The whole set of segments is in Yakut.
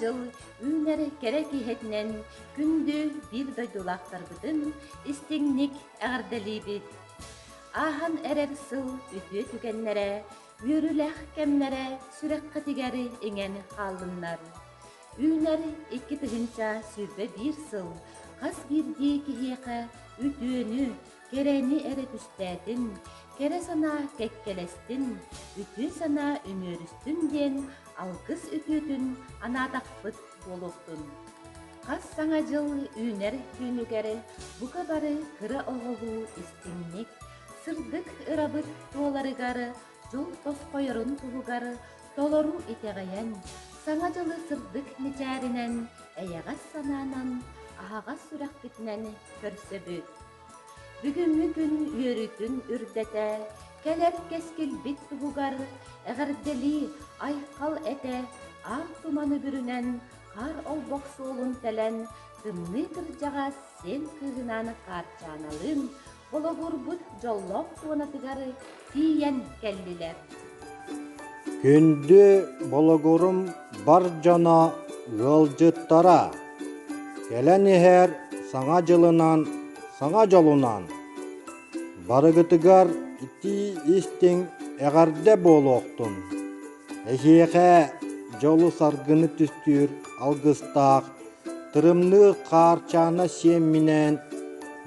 дьыл үүнэр кэрэ киэһэтинэн күндү биир дойдулаахтарбытын истиҥник эҕэрдэлиибит! Ааһан эрэр сыл үтүө түгэннэрэ, үөрүүлээх кэмнэрэ сүрэххитигэр иҥэн хааллыннар. Үүнэр 2021 сыл хас биирдии киһиэхэ үтүөнү, кэрэни эрэ түстээтин, кэрэ санаа кэккэлэстин, үтүө санаа үмүөрүстүн диэн алгыс үтүөтүн анаатахпыт буолуохтун. Хас Саҥа дьыл үүнэр түүнүгэр бука бары кыра оҕолуу истиҥник, сырдык ырабыт туоларыгар дьол тосхойорун туһугар толору итэҕэйэн, Саҥа дьылы сырдык мичээринэн, эйэҕэс санаанан, аһаҕас сүрэхпитинэн көрсөбүт. Бүгүҥҥү күн үөрүүтүн үрдэтэ, кэлэр кэскилбит туһугар эҕэрдэлии, айхал этэ, аан туманы бүрүнэн, хаар олбох суолун тэлэн, тымныы кырдьаҕас сиэн кыыһынаан Хаарчааналыын Бологурбут дьоллоох туонатыгар тиийэн кэллилэр. Күндү Бологурум бар дьоно ыалдьыттара, кэлэн иһэр Саҥа дьылынан, саҥа дьолунан! Барыгытыгар итии-истиҥ эҕэрдэ буолуохтун! Эһиэхэ дьолу-саргыны түстүүр алгыстаах Тырымныыр хаарчаана сиэмминээн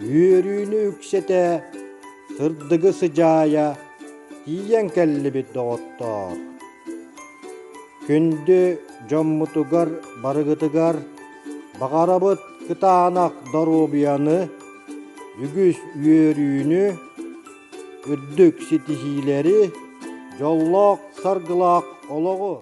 үөрүүнү үксэтэ, сырдыгы сыдьаайа тиийэн кэллибит доҕоттоор. Күндү дьоммутугар барыгытыгар баҕарабыт кытаанах доруобуйаны, үгүс үөрүүнү, үрдүк ситиһиилэри, дьоллоох-саргылаах олоҕу!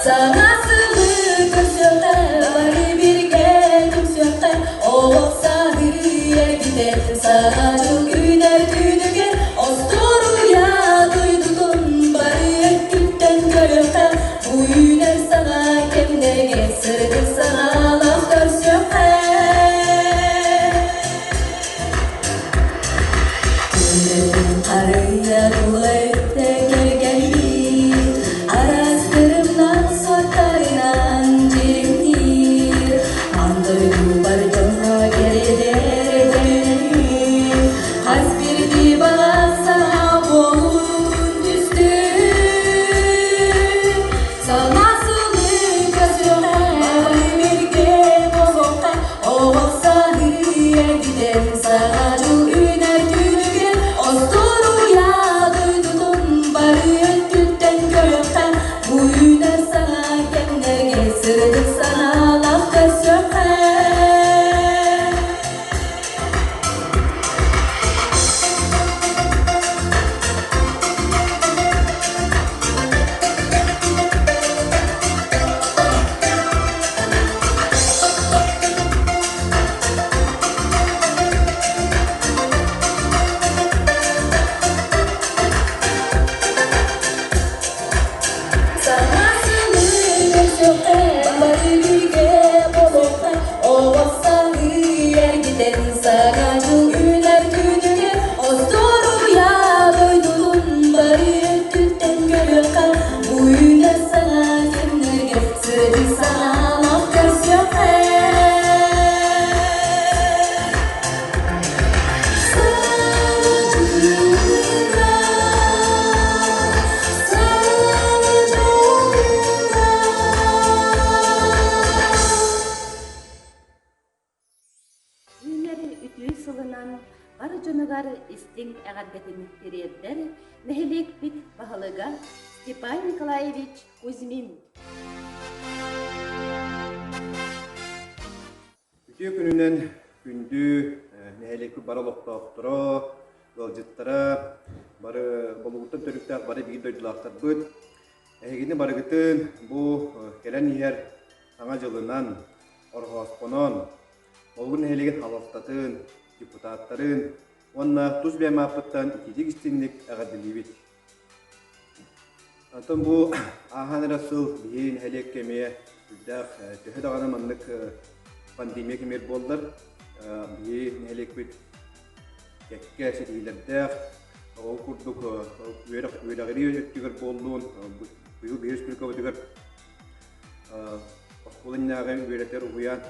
Саҥа сылы көрсүөххэ, бары бииргэ түмсүөххэ, Олох саһыы эргитэн, саҥа дьыл үүнэр түүнүгэр Остуоруйа дойдутун бары өттүттэн көрүөххэ, Бу үүнэр саҥа кэмнэргэ сырдык санаалаах көрсүөххэ. Харыйа тула өттө кэргэнниир, араас кырымнаах суоттарынан дьиримниир. Аан дойду бар дьоно кэрэлэр кэрэлиир, хас биирдии баҕа санаа буолуун түстүүр. Саҥа сылы көрсүөххэ, бииргэ буолуохха, Оҕо саһыы эргитэн саҥа дьыл үүнэр түүнүгэр остуоруйа. тириэрдэр нэһилиэкпит баһылыга Степан Николаевич Кузьмин. Үтүө күнүнэн күндү нэһилиэкпит бары олохтоохторо, ыалдьыттара, бары Болугуртан төрүттээх бары биир дойдулаахтарбыт. Эһигини барыгытын бу кэлэн иһэр Саҥа дьылынан, Ороһооспонон, Болугур нэһилиэгин салалтатын, депутаттарын уонна тус бэйэм ааппыттан итиитик истиҥник эҕэрдэлиибит. Онтон бу ааһан эрэр сыл биһиги нэһилиэккэ эмиэ сүрдээх төһө даҕаны маннык пандемия кэмигэр буоллар, биһиги нэһилиэкпит кэккэ ситиһиилэрдээх, ол курдук үөрэх үөрэҕирии өттүгэр буоллун, быйыл биһиги республикабытыгар оскуола иннинээҕи үөрэтэр уһуйаан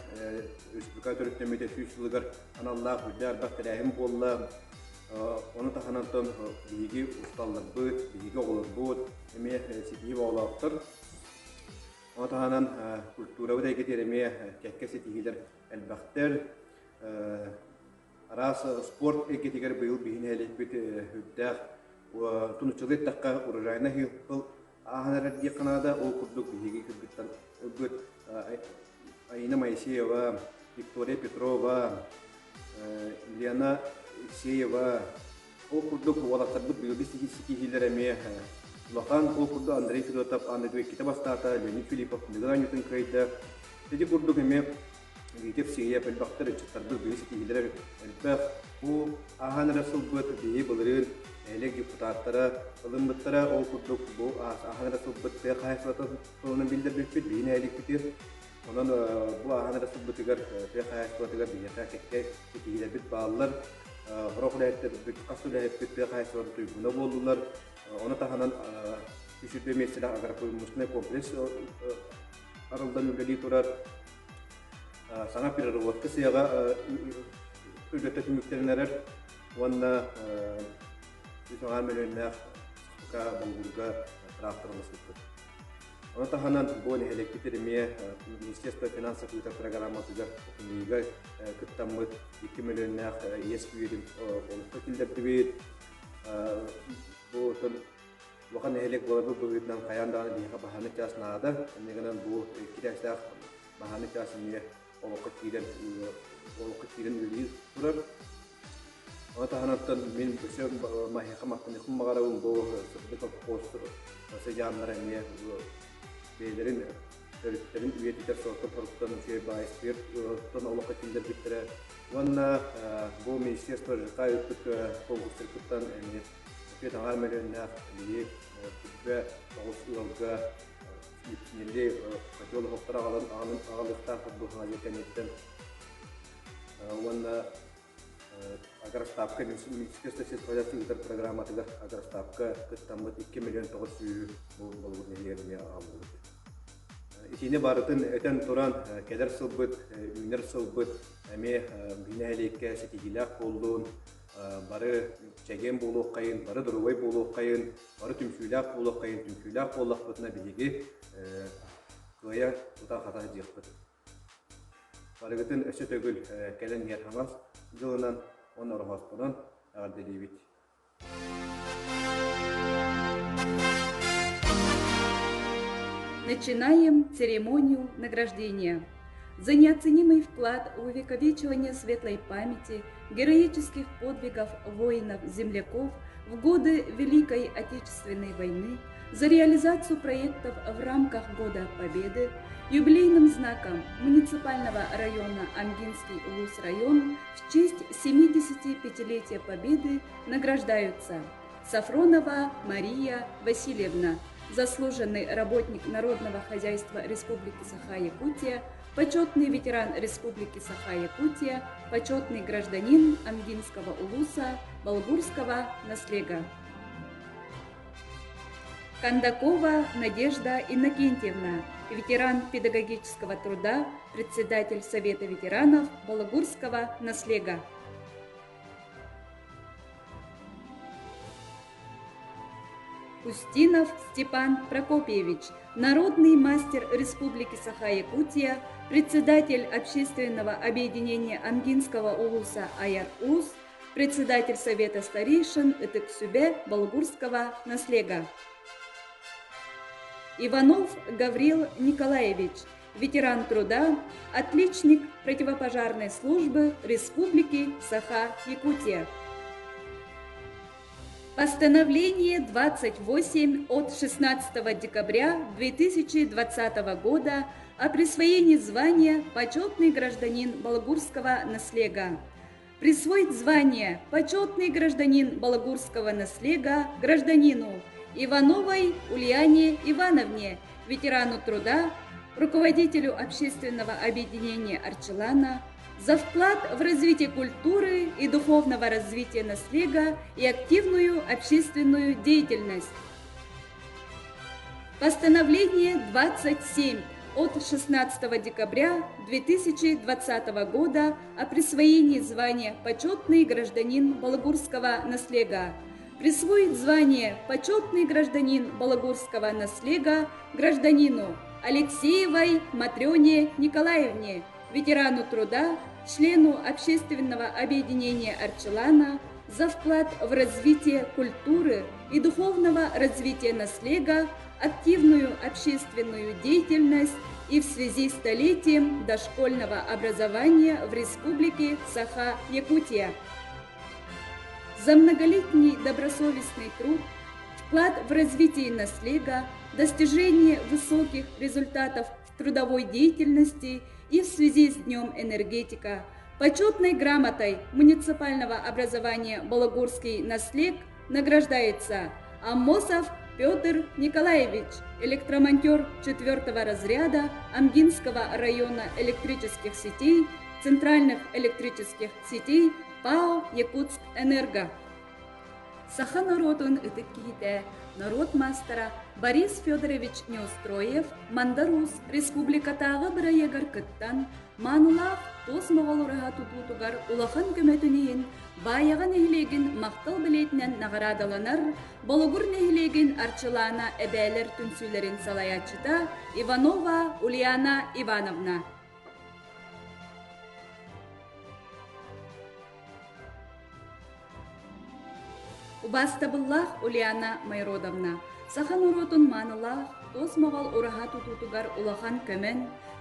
республика төрүттэммитэ 100 сылыгар аналлаах үрдээх элбэх тэрээһин буолла. Ону таһынан биһиги усталларбыт, биһиги оҕолорбут эмиэ ситиһии оҕолоохтор. Ону таһынан культурабыт эйгэтигэр эмиэ кэккэ ситиһиилэр элбэхтэр. Араас спорт эйгэтигэр быйыл биһи нэһилиэкпит үрдээх тунуччалыы эттэххэ урожайнай сыл ааһан эрэр диэххэ наада. Ол курдук биһиги кыргыттар ылбыт Аина Моисеева, Виктория Петрова, Лена Евсеева, ол курдук уолаттарбыт быйылгы ситиһиилэр эмиэ улахан. Ол курдук Андрей Федотов Анна иккитэ бастаата, Леонид Филиппов Ньыгыл оонньуутун кыайда. Ити курдук эмиэ Витя Евсеев элбэхтэр ыччаттарбыт быйыл ситиһиилэрэ элбэх. Бу ааһан эрэ сылбыт биһи былырыын нэһилиэк депутаттара ылыммыттара. Ол курдук бу ааһан эрэ сылбыт тыа хаһаайыстыбатын сылынан биллэрбиппит биһи нэһилиэкпитигэр. Онон бу ааһан эрэ сылбытыгар тыа хаһаайыстыбатыгар биһиэхэ кэккэ ситиһиилэрбит бааллар. Сорох үлэһиттэрбит, хас үлэһиппит тыа хаһаайыстыбатын туйгуна буоллулар. Ону таһынан 300 миэстэлээх агропромышленнай комплекс арыллан үлэлии турар. Саҥа переработка сыаҕа үлэтэ түмүктэнэн эрэр уонна үс аҥаар мөлүйүөннээх Болугурга трактор ылыспыппыт. Ону таһынан бу нэһилиэкпит эмиэ Министерство финансов ыытар программатыгар ОКНИга кыттаммыт 2 мөлүйүөннээх иэс күйүөтүн олоххо киллэрдибит. Бу улахан нэһилиэк буоларбыт быһыытынан хайаан даҕаны биһиэхэ баһааны чаас наада. Инньэ гынан бу икки чаастаах баһааны чаас эмиэ олоххо киирэн олоххо киирэн үлэлии турар. Ону таһынан мин өссө маһиэхэ махтаныахпын баҕарабын бу сырдык колхоз сыдьааннара эмиэ бэйэлэрин төрүттэрин үйэтитэр сорукка-соруктан үчүгэй баайыстыыр олоххо киллэрбиттэрэ уонна бу министерство ЖК ыыппыт конкурстарыттан эмиэ үтүө таҥар мөлүйүөннээх биһи күрбэ тоҕус ыалга кинили котел оһохтор аҕалан аҕалыахтаах бу хаҥа кэнниттэн уонна Агростапка Министерство сельского хозяйства ыытар программатыгар Агростапка кыттаммыт 2 миллион 900 болугур нэһилиэгэр эмиэ аҕаллыбыт. Итини барытын этэн туран, кэлэр сылбыт, үүнэр сылбыт эмиэ нэһилиэккэ ситиһиилээх буоллун, бары чэгиэн буолуоххайын, бары доруобай буолуоххайын, бары түмсүүлээх буолуоххайын, түмсүүлээх буоллахпытына биһиги кыайа тута хата сылдьыахпыт. Барыгытын өссө төгүл кэлэн иһэр хаҥас дьылынан уонна ороһооспонон эҕэрдэлиибит. Начинаем церемонию награждения. За неоценимый вклад в увековечивание светлой памяти героических подвигов воинов-земляков в годы Великой Отечественной войны, за реализацию проектов в рамках Года Победы, юбилейным знаком муниципального района Амгинский Улус-район в честь 75-летия Победы награждаются Сафронова Мария Васильевна, заслуженный работник народного хозяйства Республики Саха-Якутия, почетный ветеран Республики Саха-Якутия, почетный гражданин Амгинского улуса Болгурского наслега. Кондакова Надежда Иннокентьевна, ветеран педагогического труда, председатель Совета ветеранов Балагурского наслега. Устинов Степан Прокопьевич, народный мастер Республики Саха-Якутия, председатель общественного объединения Амгинского улуса Аяр-Ус, председатель Совета старейшин Ытык-Сүбэ Болгурского наслега. Иванов Гаврил Николаевич, ветеран труда, отличник противопожарной службы Республики Саха-Якутия. Постановление 28 от 16 декабря 2020 года о присвоении звания «Почетный гражданин Балагурского наслега». Присвоить звание «Почетный гражданин Балагурского наслега» гражданину Ивановой Ульяне Ивановне, ветерану труда, руководителю общественного объединения «Арчелана», за вклад в развитие культуры и духовного развития наслега и активную общественную деятельность. Постановление 27 от 16 декабря 2020 года о присвоении звания «Почетный гражданин Балагурского наслега». Присвоить звание «Почетный гражданин Балагурского наслега» гражданину Алексеевой Матрёне Николаевне, ветерану труда, члену общественного объединения «Арчелана» за вклад в развитие культуры и духовного развития наслега, активную общественную деятельность и в связи с столетием дошкольного образования в Республике Саха-Якутия. За многолетний добросовестный труд, вклад в развитие наслега, достижение высоких результатов в трудовой деятельности и в связи с Днем энергетика почетной грамотой муниципального образования Балагурский наслег награждается Амосов Петр Николаевич, электромонтер четвертого разряда Амгинского района электрических сетей, центральных электрических сетей ПАО «Якутск-Энерго». Саха норуотун ытык киһитэ, норуот маастара Борис Федорович Неустроев Мандар Уус республикатааҕы бырайыагар кыттан, маанылаах туос моҕол ураһа тутуутугар улахан көмөтүн иһин Баайаҕа нэһилиэгин махтал бэлиэтинэн наҕараадаланар Болугур нэһилиэгин Арчылаана эбээлэр түмсүүлэрин салайааччыта Иванова Ульяна Ивановна. Убаастабыллаах Ульяна Майродовна, саха норуотун маанылаах, туос моҕол ураһа тутуутугар улахан көмөн,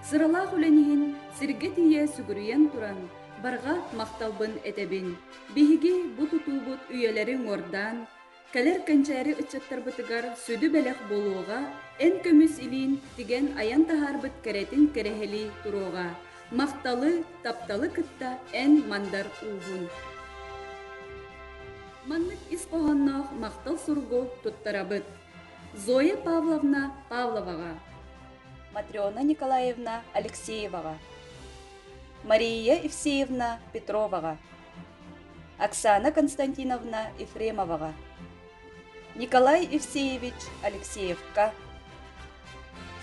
сыралаах үлэн иһин сиргэ тиийэ сүгүрүйэн туран, барҕа махталбын этэбин. Биһиги бу тутуубут үйэлэри уҥуордаан, кэлэр кэнчээри ыччаттарбытыгар сүдү бэлэх буолуоҕа, эн көмүс илиин тигэн айан таһаарбыт кэрэтин кэрэһэлии туруоҕа. Махталы, тапталы кытта эн мандар ууһун. Маннык ис хоһоонноох махтал суругу туттарабыт. Зоя Павловна Павловаҕа, Матрена Николаевна Алексееваҕа, Мария Евсеевна Петроваҕа, Оксана Константиновна Ефремоваҕа, Николай Евсеевич Алексеевка,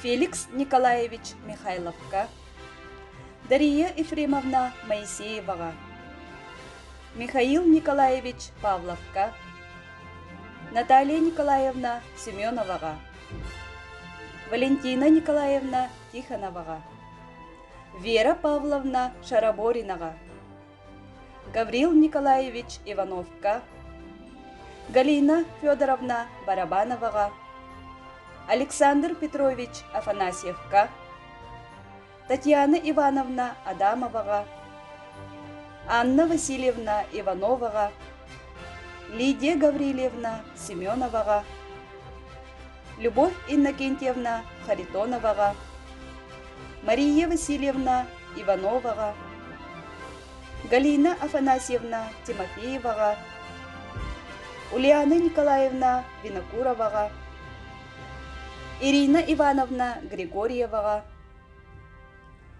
Феликс Николаевич Михайловка, Дария Ефремовна Моисееваҕа, Михаил Николаевич Павловка, Наталья Николаевна Семеноваҕа, Валентина Николаевна Тихоноваҕа, Вера Павловна Шараборинаҕа, Гаврил Николаевич Ивановка, Галина Федоровна Барабановаҕа, Александр Петрович Афанасьевка, Татьяна Ивановна Адамоваҕа, Анна Васильевна Ивановаҕа, Лидия Гаврильевна Семеноваҕа, Любовь Иннокентьевна Харитоноваҕа, Мария Васильевна Ивановаҕа, Галина Афанасьевна Тимофееваҕа, Ульяна Николаевна Винокуроваҕа, Ирина Ивановна Григорьеваҕа,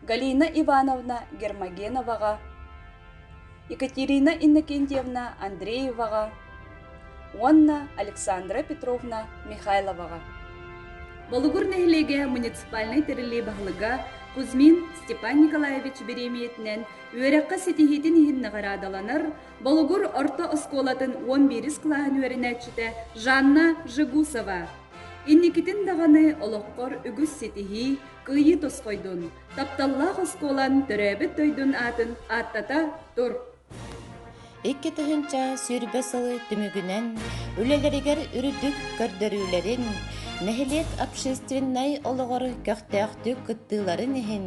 Галина Ивановна Гермогеноваҕа, Екатерина Иннокентьевна Андрееваҕа уонна Александра Петровна Михайловаҕа. Болугур нэһилиэгэ муниципальнай тэриллии баһылыга Кузьмин Степан Николаевич бириэмийэтинэн үөрэххэ ситиһиитин иһин наҕараадаланар Болугур орто оскуолатын 11 кылааһын үөрэнээччитэ Жанна Жегусова. Инникитин даҕаны олоххор үгүс ситиһии, Кыайыы тосхойдун, тапталлаах оскуолан төрөөбүт дойдун аатын ааттата тур! 2020 сылы түмүгүнэн үлэлэригэр үрдүк көрдөрүүлэрин, нэһилиэк общественнай олоҕор көхтөөхтүк кыттыыларын иһин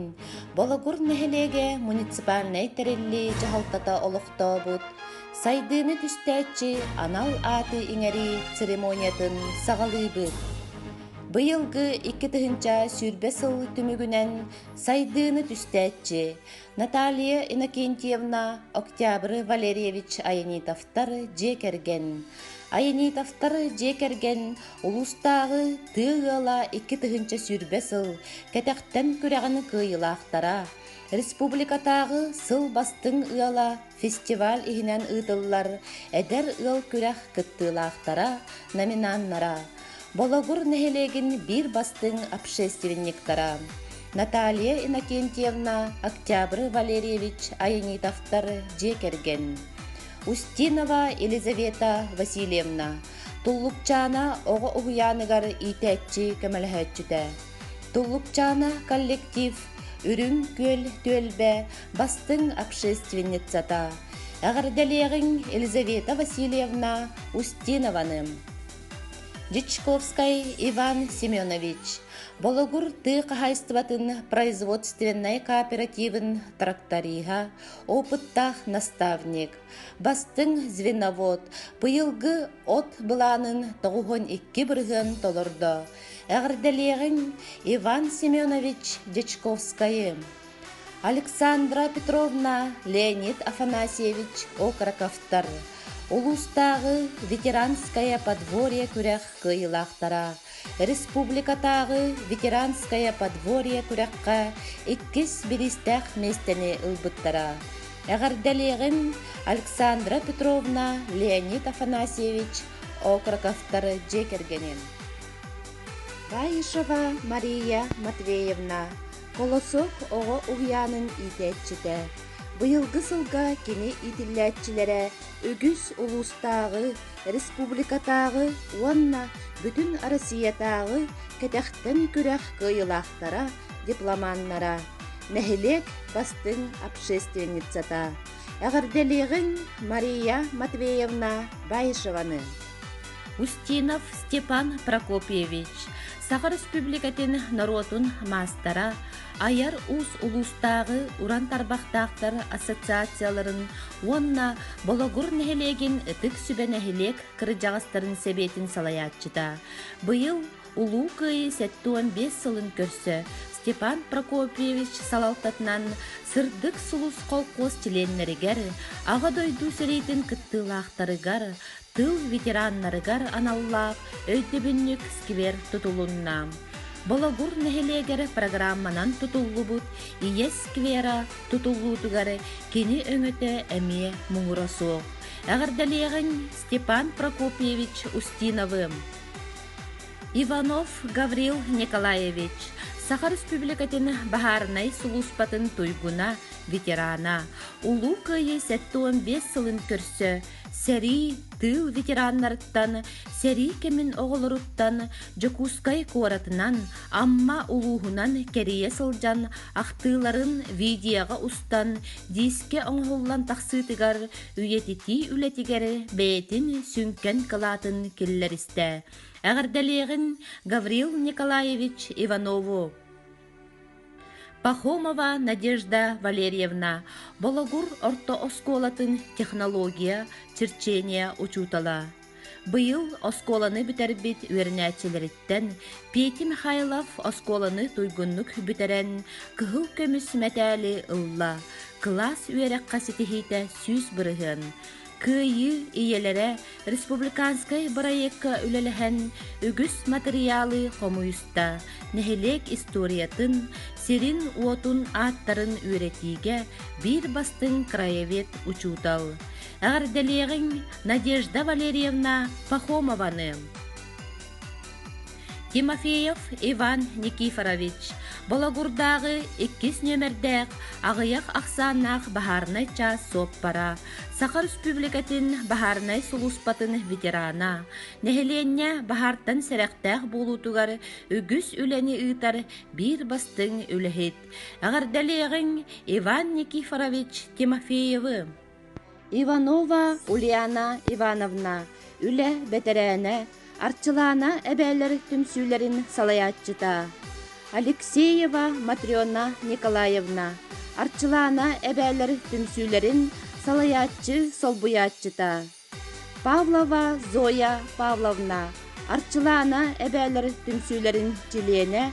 Бологур нэһилиэгэ муниципальнай тэриллии дьаһалтата олохтообут Сайдыыны түстээччи анал ааты иҥэрии церемониятын саҕалыыбыт. Быйылгы 2020 сыл түмүгүнэн сайдыыны түстээччи Наталья Иннокентьевна Октябрь Валерьевич Аянитовтар дьиэ кэргэн. Аянитовтар дьиэ кэргэн улуустааҕы тыа ыала 2020 сыл кэтэхтэн күрэҕин кыайыылаахтара, республикатааҕы сыл бастыҥ ыала фестиваль иһинэн ыытыллар Эдэр ыал күрэх кыттыылаахтара, номинаннара, Бологур нэһилиэгин биир бастыҥ общественниктара Наталья Иннокентьевна, Октябрь Валерьевич Аянитовтар дьиэ кэргэн, Устинова Елизавета Васильевна, Туллукчаана оҕо уһуйааныгар иитээччи көмөлөһөөччүтэ, Туллукчаана коллектив Үрүҥ Күөл түөлбэ бастыҥ общественницата, эҕэрдэлиэҕиҥ Елизавета Васильевна Устинованы. Дьячковскай Иван Семенович, Бологур тыа хаһаайыстыбатын производственнай кооперативын тракториһа, опыттаах наставник, бастыҥ звеновод, быйылгы от былаанын 92 бырыһыан толордо. Эҕэрдэлиэҕиҥ Иван Семенович Дьячковскайы. Александра Петровна, Леонид Афанасьевич Окроковтар, улуустааҕы Ветеранское подворье күрэх кыайыылаахтара, республикатааҕы Ветеранское подворье күрэххэ иккис бириистээх миэстэни ылбыттара. Эҕэрдэлиэҕим Александра Петровна, Леонид Афанасьевич Окроковтар дьиэ кэргэнин. Баишева Мария Матвеевна Колосок оҕо уһуйаанын иитээччитэ. Быйылгы сылга кини иитиллээччилэрэ үгүс улуустааҕы, республикатааҕы уонна бүтүн Россиятааҕы кэтэхтэн күрэх кыайыылаахтара, дипломаннара, нэһилиэк бастыҥ общественницата. Эҕэрдэлиэҕиҥ Мария Матвеевна Баишеваны! Устинов Степан Прокопьевич, Саха Республикатын норуотун маастара, айар уус улуустааҕы уран тарбахтаахтар ассоциацияларын уонна Бологур нэһилиэгин Ытык Сүбэ нэһилиэк кырдьаҕастарын сэбиэтин салайааччыта. Быйыл Улуу Кыайыы 75 сылын көрсө Степан Прокопьевич салалтатынан Сырдык сулус холкуос чилиэннэригэр, Аҕа дойду сэриитин кыттыылаахтарыгар, тыл ветераннарыгар аналлаах өйдөбүнньүк сквер тутулунна. Бологур нэһилиэгэр программанан тутуллубут Ийэ сквера тутуллуутугар кини өҥөтө эмиэ муҥура суох. Эҕэрдэлиэҕиҥ Степан Прокопьевич Устиновы. Иванов Гаврил Николаевич, Саха Республикатын баһаарынай сулууспатын туйгуна, ветерана, Улуу Кыайыы 75 сылын көрсө сэрии, тыыл ветераннарыттан, сэрии кэмин оҕолоруттан Дьокуускай куоратынан, Амма улууһунан кэрийэ сылдьан ахтыыларын видеоҕа устан, диискэ оҥоһуллан тахсыытыгар үйэтитии үлэтигэр бэйэтин сүҥкэн кылаатын киллэристэ. Эҕэрдэлиэҕин Гаврил Николаевич Иванову. Пахомова Надежда Валерьевна, Бологур орто оскуолатын технология, черчение учуутала. Быйыл оскуоланы бүтэрбит үөрэнээччилэриттэн Петя Михайлов оскуоланы туйгуннук бүтэрэн, кыһыл көмүс мэтээли ылла. Кылаас үөрэххэ ситиһиитэ 100%. Кыайыы ийэлэрэ республиканскай бырайыакка үлэлэһэн үгүс матырыйаалы хомуйуста, нэһилиэк историятын, сирин-уотун ааттарын үөрэтиигэ биир бастыҥ краевед учуутал. Эҕэрдэлиэҕиҥ Надежда Валерьевна Пахомованы! Тимофеев Иван Никифорович, Бологурдааҕы иккис нүөмэрдээх аҕыйах ахсааннаах баһаарынай чаас суоппара, Саха Республикатын баһаарынай сулууспатын ветерана, нэһилиэнньэ баһаартан сэрэхтээх буолуутугар үгүс үлэни ыытар биир бастыҥ үлэһит. Эҕэрдэлиэҕиҥ Иван Никифорович Тимофеевы! Иванова Ульяна Ивановна, үлэ бэтэрээнэ, Арчылаана эбээлэр түмсүүлэрин салайааччыта Алексеева Матрена Николаевна, Арчылаана эбээлэр түмсүүлэрин салайааччы солбуйааччыта Павлова Зоя Павловна, Арчылаана эбээлэр түмсүүлэрин чилиэнэ,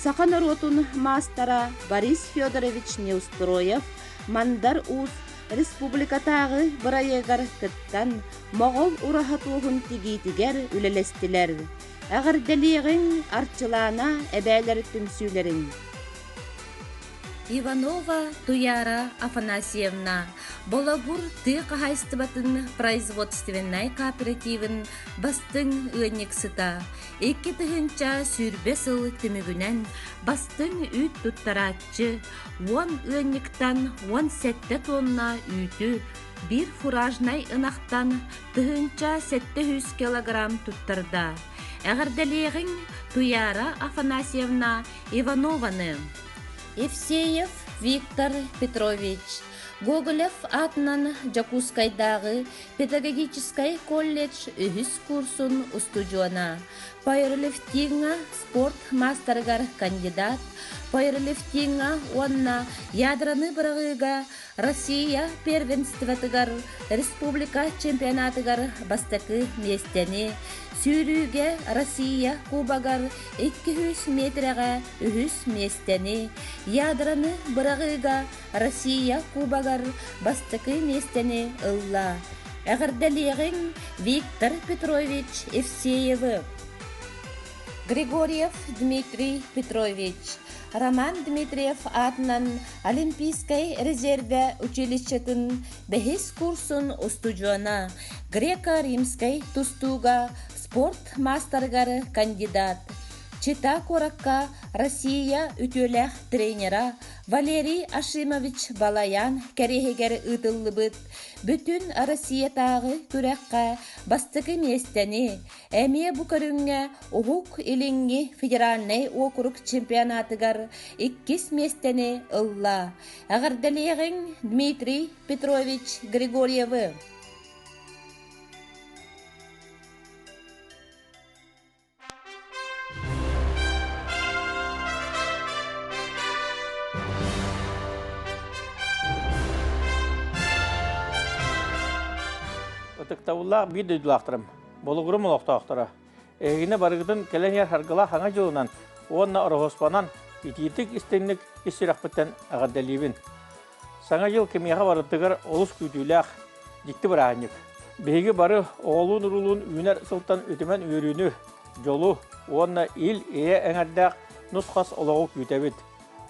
саха норуотун маастара Борис Федорович Неустроев Мандар Уус республикатааҕы бырайыагар кыттан Моҕол ураһа туоһун тигиитигэр үлэлэстилэр. Эҕэрдэлиэҕиҥ Арчылаана эбээлэр түмсүүлэрин! Иванова Туяра Афанасьевна Бологур тыа хаһаайыстыбатын производственнай кооперативын бастыҥ ыанньыксыта, 2020 сыл түмүгүнэн бастыҥ үүт туттарааччы, 10 ыанньыктан 17 тонна үүтү биир фуражнай ынахтан 1700 килограмм туттарда. Эҕэрдэлиэҕиҥ Туяра Афанасьевна Иванованы. Евсеев Виктор Петрович Гоголев аатынан Дьокуускайдааҕы педагогическай колледж үһүс курсун устудьуона, пауэрлифтиҥҥа спорт маастарыгар кандидат, пауэрлифтиҥҥа уонна ядраны быраҕыыга Россия первенствотыгар республика чемпионатыгар бастакы миэстэни, сүүрүүгэ Россия кубогар 200 метрэҕэ үһүс миэстэни, ядраны быраҕыыга Россия кубогар бастакы миэстэни ылла. Эҕэрдэлиэҕиҥ Виктор Петрович Евсеевы! Григорьев Дмитрий Петрович, Роман Дмитриев аатынан Олимпийскай резервэ училищетын бэһис курсун устудьуона, греко-римскэй тустууга спорт маастарыгар кандидат, Чита куоракка Россия үтүөлээх тренера Валерий Ашимович Балаян кэриэһигэр ыытыллыбыт Бүтүн Россиятааҕы күрэххэ бастакы миэстэни Эмиэ бу көрүҥҥэ Уһук Илиҥҥи федеральнай уокурук чемпионатыгар иккис миэстэни ылла. Эҕэрдэлиэҕиҥ Дмитрий Петрович Григорьевы! Ытыктабыллаах биир дойдулаахтарым, Болугурум олохтоохторо, эһигини барыгытын кэлэн иһэр саргылаах хаҥа дьылынан уонна Ороһуоспанан итиитик истиҥник ис сүрэхпиттэн эҕэрдэлиибин. Саҥа дьыл кимиэхэ барытыгар олус күүтүүлээх, дьикти бырааһынньык. Биһиги бары оҕолуун-уруулуун үүнэр сылтан үтүмэн үөрүүнү, дьолу уонна ил-эйэ эҥэрдээх нус-хас олоҕу күүтэбит.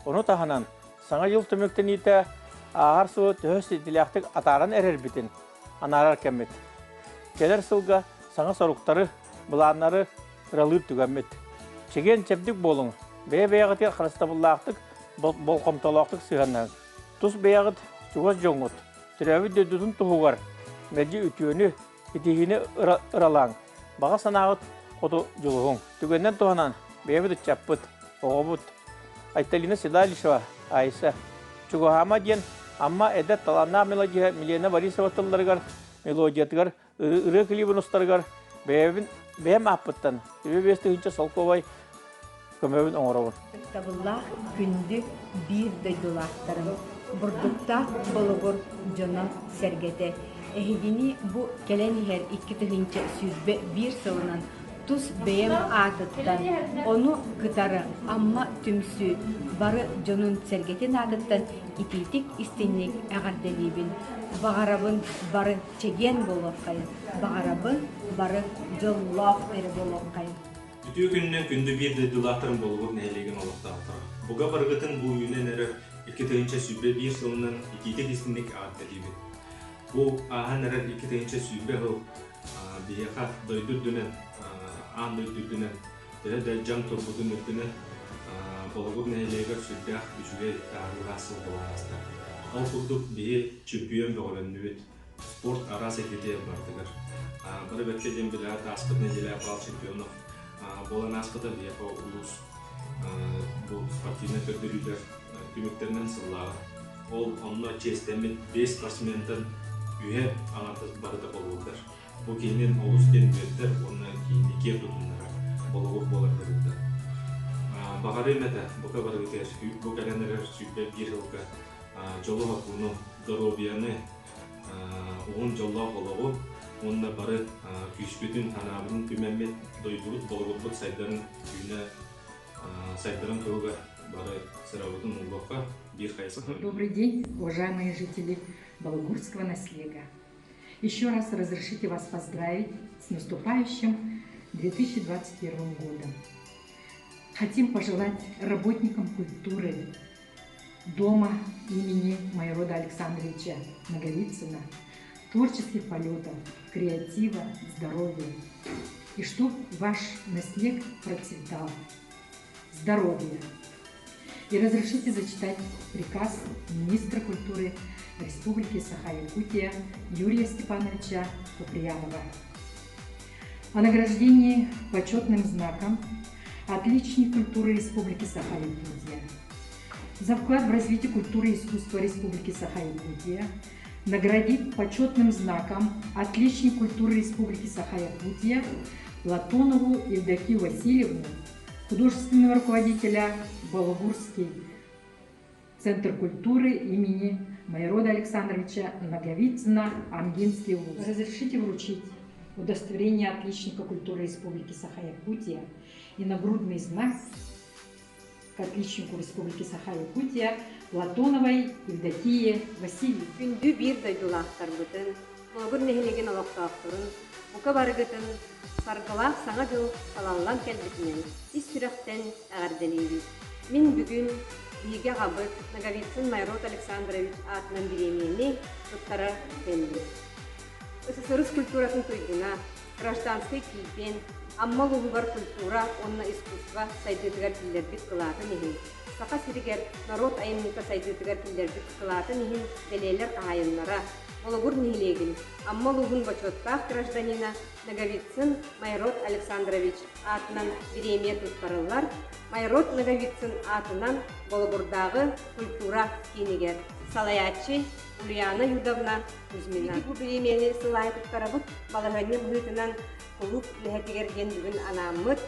Ону таһынан, Саҥа дьыл түмүктэниитэ ааһар сылы төһө ситиилээхтик атааран эрэрбитин анаарар кэммит. Кэлэр сылга саҥа соруктары, былааннары ыралыыр түгэммит. Чэгиэн-чэбдик буолуҥ, бэйэ-бэйэҕитигэр харыстабыллаахтык, болҕомтолоохтук сыһыаннаһыҥ. Тус бэйэҕит чугас дьоҥҥут, төрөөбүт дойдутун туһугар мэлдьи үтүөнү, итиһиини ыралааҥ, баҕа санааҕыт хоту дьулуһуҥ. Түгэнинэн туһанан бэйэбит ыччаппыт, оҕобут Айталина Седалищева, Айса, Чугаһаама диэн Амма эдэр талааннаах мелодиһа Милена Борисова тылларыгар, мелодиятыгар, ырыа клибин устарыгар бэйэбин бэйэм ааппыттан 25 тыһыынча солкуобай көмөбүн оҥоробун. Ытыктабыллаах күндү биир дойдулаахтарым, бурдуктаах Болугур дьоно-сэргэтэ, эһигини бу кэлэн иһэр 2021 сылынан тус бэйэм аатыттан, ону кытары Амма түмсүү бары дьонун-сэргэтин аатыттан итиитик-истиҥник эҕэрдэлиибин. Баҕарабын бары чэгиэн буолуоххайын, баҕарабын бары дьоллоох эрэ буолуоххайын. Үтүө күнүнэн күндү биир дойдулаахтарым Болугур нэһилиэгин олохтоохторо. Буга барыгытын бу үүнэн эрэр 2021 сылынан итиитик-истиҥник эҕэрдэлиибин. Бу ааһан эрэр 2020 сыл биһиэхэ дойду үрдүнэн, аан дойду үрдүнэн төһө да дьаҥ турбутун үрдүнэн Болугур нэһилиэгэр сүрдээх үчүгэй таһаарыылаах сыл буолан ааста. Ол курдук биһи чемпион бөҕөлөннүбүт. Спорт араас эйгэтигэр барытыгар. Бары бэркэ диэн билэҕит ааспыт нэдиэлэ бал чемпионов буолан ааспыта биһиэхэ улуус бу спортивнай көрдөрүүлэр түмүктэринэн сыллааҕы. Ол онно чиэстэммит биэс спортсментан Үһэ аҥардас барыта болугурдар. Бу киһинин олус диэн үөрдэр уонна киһини киэр тутуннарар, болугур буолар быһыыта. Баҕарыам этэ, бука барыгытыгар бу кэлэн эрэр 21 сылга дьолу-соргуну, доруобуйаны, уһун дьоллоох олоҕу уонна бары күүспүтүн, санаабытын түмэммит, дойдубут, болугурбут сайдарын үүнэ сайдарын туһугар бары сырабытын ууруохха биир хайысха. Добрый день, уважаемые жители Балугурского наслега. Еще раз разрешите вас поздравить с наступающим 2021 годом. Хотим пожелать работникам культуры Дома имени Майрода Александровича Наговицына творческих полетов, креатива, здоровья. И чтоб ваш наслег процветал. Здоровья! И разрешите зачитать приказ министра культуры Республики Саха-Якутия Юрия Степановича Куприянова. О награждении почетным знаком «Отличник культуры Республики Саха-Якутия» за вклад в развитие культуры и искусства Республики Саха-Якутия наградить почетным знаком «Отличник культуры Республики Саха-Якутия» Платонову Евдокию Васильевну, художественного руководителя Балугурский Центр культуры имени Майрода Александровича Наговицына, Амгинский вуз. Разрешите вручить удостоверение отличника культуры Республики Саха-Якутия и нагрудный знак к отличнику Республики Саха-Якутия Платоновой Евдокии Васильевне. Күндү биир дойдулаахтарбытын, Болугур нэһилиэгин олохтоохторун, бука барыгытын саргылаах Саҥа дьыл салаллан кэлбитинэн ис сүрэхтэн эҕэрдэлиибит. Мин бүгүн биһиги аҕабыт Ноговицын Майрод Александрович аатынан бириэмийэни туттара кэллим. СССР культуратын туйгуна, гражданскай киирбиэн, Амма улууһугар культура уонна искусство сайдыытыгар киллэрбит кылаатын иһин, Саха сиригэр норуот айымньыта сайдыытыгар киллэрбит кылаатын иһин бэлиэлэр хаһаайыннара, Болугур нэһилиэгин Амма улууһун бочуоттаах гражданина Ноговицын Майрод Александрович аатынан бириэмийэ туттарыллар Майрод Ноговицын аатынан Болугурдааҕы культура киинигэр салайааччы Ульяна Юдовна Кузьмина. Бу бириэмийэни сыл аайы туттарабыт. Балаһыанньа быһыытынан кулууп үлэһитигэр диэн бүгүн анааммыт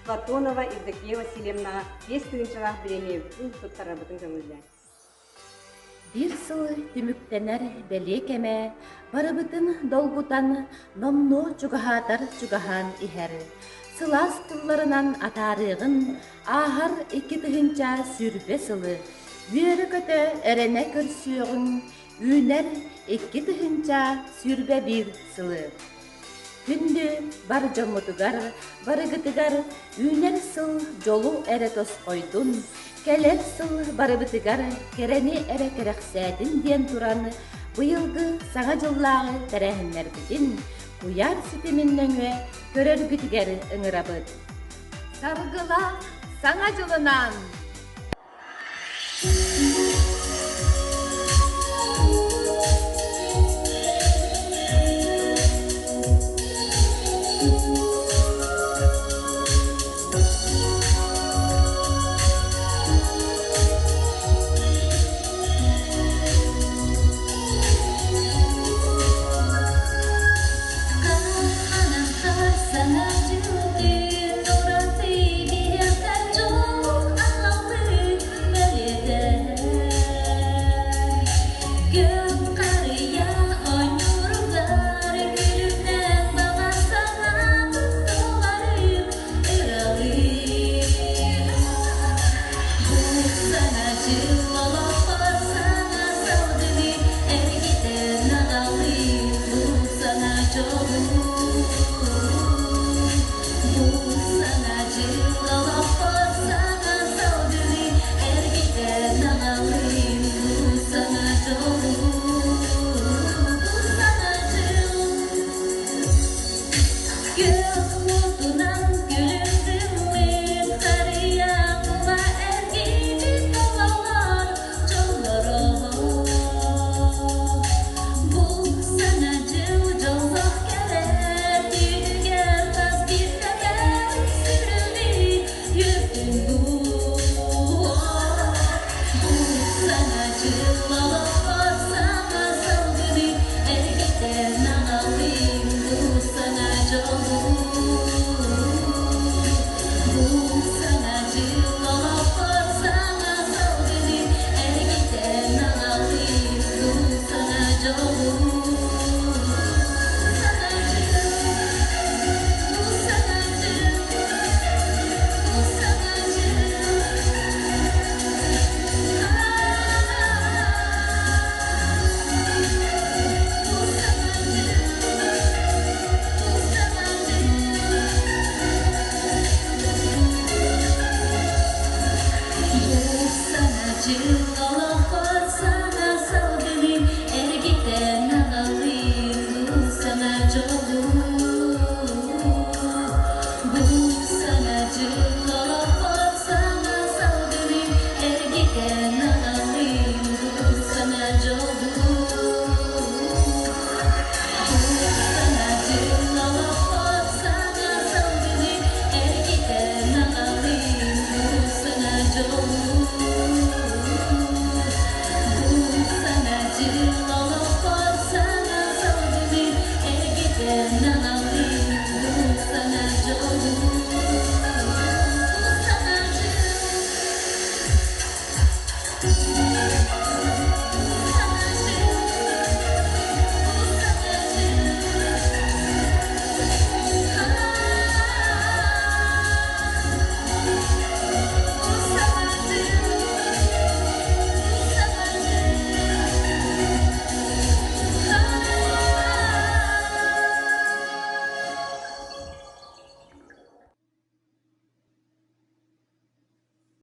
Платонова Евдокия Васильевнаҕа 5 тыһыынчалаах бириэмийэбитин туттарарбытын көҥүллээн. Биир сыл түмүктэнэр бэлиэ кэмэ барыбытын долгутан номнуо чугаһаатар чугаһаан иһэр. Сылаас тылларынан атаарыаҕын ааһар 2020 сылы үөрэ-көтө эрэнэ көрсүөҕүҥ үүнэр 2021 сылы. Күндү бар дьоммутугар, барыгытыгар үүнэр сыл дьолу эрэ тосхойдун, кэлэр сыл барыбытыгар кэрэни эрэ кэрэхсээтин диэн туран, быйылгы Саҥа дьыллааҕы тэрээһиннэрбитин куйаар ситимин нөҥүө көрөргүтүгэр ыҥырабыт. Саргылаах Саҥа дьылынан! Эргитэн аҕалыы, бу сана дьолу.